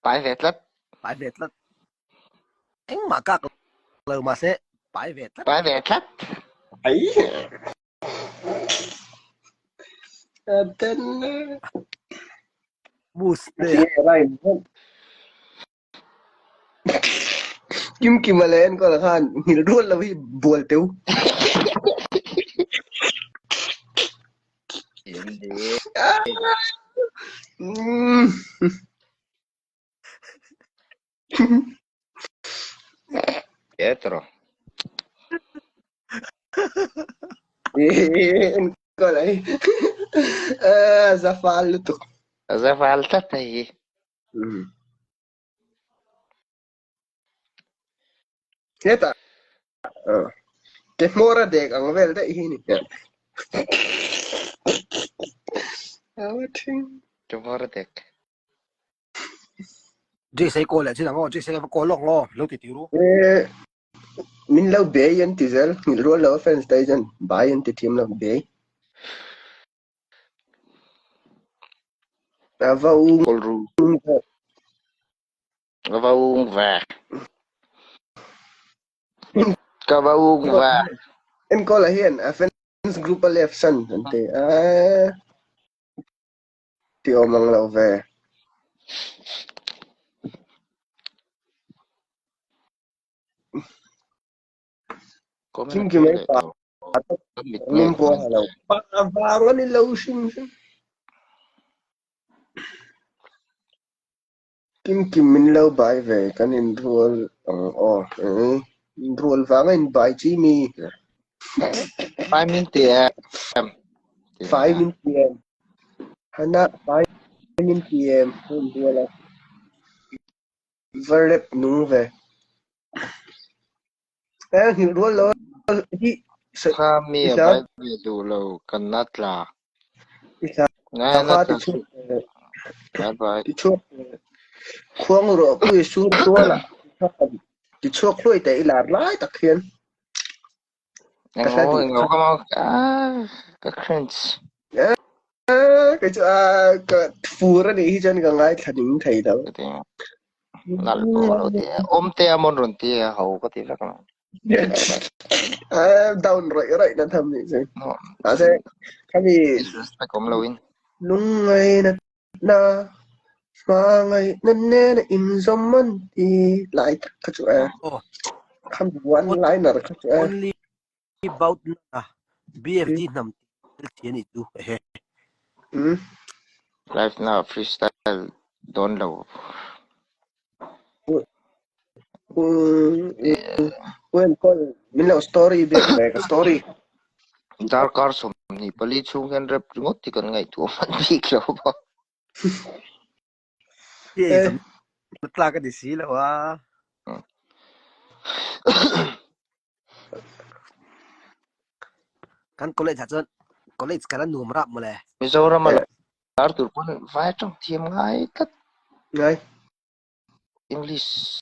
Pai ve tlat. Pai ve tlat. Engmah kak lo mahse pai ve tlat. Pai ve tlat. Ai. Aden. Muste. Kim kima leh enkawl khan nghilh rual lo hi bual teu. Pietro. Enkawl ai. Zafal lutuk. Zafal tlat hei. Hetah ke hmawr a dek ang vel daih hi ni. Ke hmawr a dek. Jay call leh chin ang aw, Jay va call lawk ang aw, lo ti ti ru. Min lo bei an ti zel, nghilh rual lo a fans te hi chuan bai an ti thiam lo, bei. A va ung Kawl ru. Ka va ung ve. Ka va ung ve. Enkawl ah hian a fans group a left san an ti a. Ti awm ang lo ve. Comment Kim kim leh ai pa. tawh. Ka mit nge Min pawh comment lo. Pa vang ani lo hrim hrim. Kim kim min lo bai ve kan in rual ang aw. In rual vang a in bai chi mi. Fai min ti em. Fai min ti em. Hana fai min ti em. Hun rual a. Va rep nung ve. Eh, nghilh rual lo hi Kha mi a bai ve duh lo kan na tla. I hla Na kha na ti tla chhuak Bye bye. ti chhuak khuang rawh pui sur tuala ti chhuak hluai te i lar lai tak hian Ka hla duh Engo ka mau ka cringe. Kei chu ka fur a nih hi chuan ka ngaithla ning thei lo. Nal pawh lo ti. Awm te a mon rawn ti a ho ka ti vek lo. Down raih raih na tham nih chu. Mahse khami disrespect awm lo in. Lungngai na na hmangaih na nen a inzawm an ti lai tak kha chu e. Khami one liner kha chu e. Only about na BFD hnam thil a nih chu ehe. Live na freestyle dawn lo. Well call min lo story biak ve ka story. Darkar 24 chhung hian rap ringawt hi kan ngaihtuah hman bik lo ba. Eh. Tlak a ni si lo a. Kan college ah chuan college kan la nuam rap mawle. Mizoram a lar tur pawn vai atang thiam ngai tlat. Ngai. English.